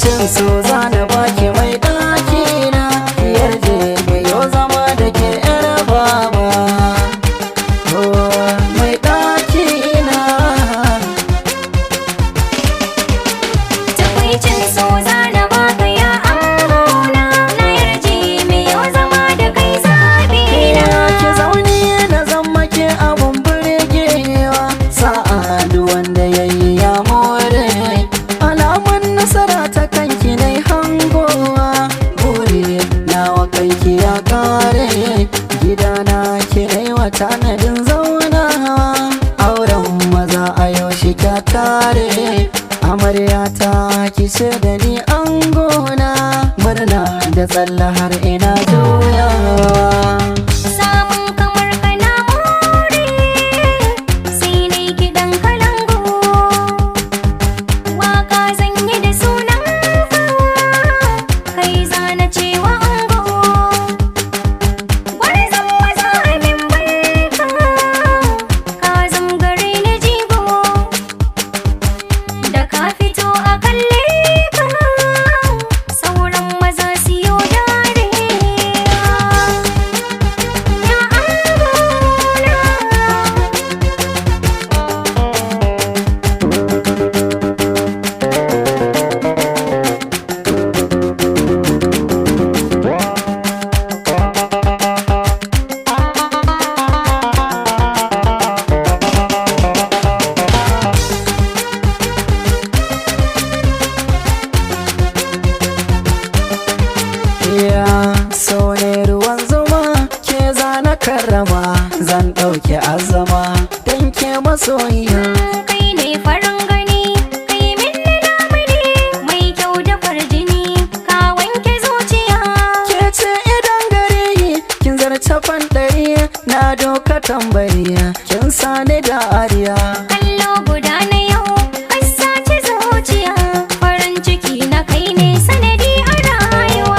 Tukwicin so zana baki mai ɗakina, yarje mai yau zama da ke yar baba. Oh, mai ɗakina. Tukwicin so zana baka ya angona, na yarje mai yau zama da kai zaɓina. Ki zaune na zama ke abun burgewa, sa'a duk wanda yayi ya more. Alamun nasara ta kanki nai hangowa, buri nawa kanki ya kare. Gidana ki nai wa tanadin zaunawa, auren maza a yau shi kya tare. Amaryata ki ce da ni angona, murna da tsalla har ina juyawa. Samun kamar ka na more, sai nai kiɗan kalangu. Waka zan yi da sunan ka, kai zana cewa ango. Gwarzon maza amin barka, ka zam gare ni jigo. Da ka fito a kalle ka, sauran maza siyo dariya. Ya angona. Ya so ne ruwan zuma, ke zana karrama, zan ɗauki azama don ke masoyiya. Kai ne farin gani, kai min lamuni, mai kyau da farjini, ka wanke zuciya. Ke ce idan gari kin zarce fanɗari, na doka tambari, kin sani da ariya. Kallo guda na yau, ka sace zuciya, farin ciki na kai ne sanadi a rayuwa.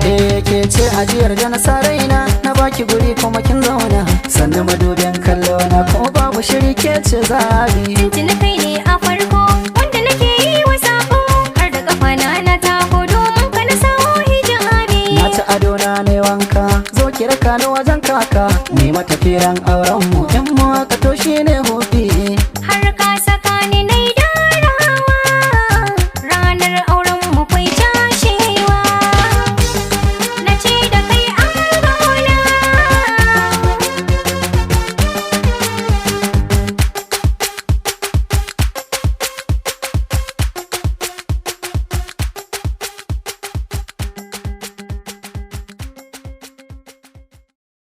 Eh, ke ce ajiyar da na sa raina, na baki guri kuma kin zauna, sannan madubin kallo na ko babu shiri ke ce zabi. Tuntuni kai ne a farko, wanda nake yi wa sako, har da kafa na na tako domin ka na samu hijabi. Na ci ado na ne wanka, zo ki raka ni wajen kaka, ni mata firan auren mu in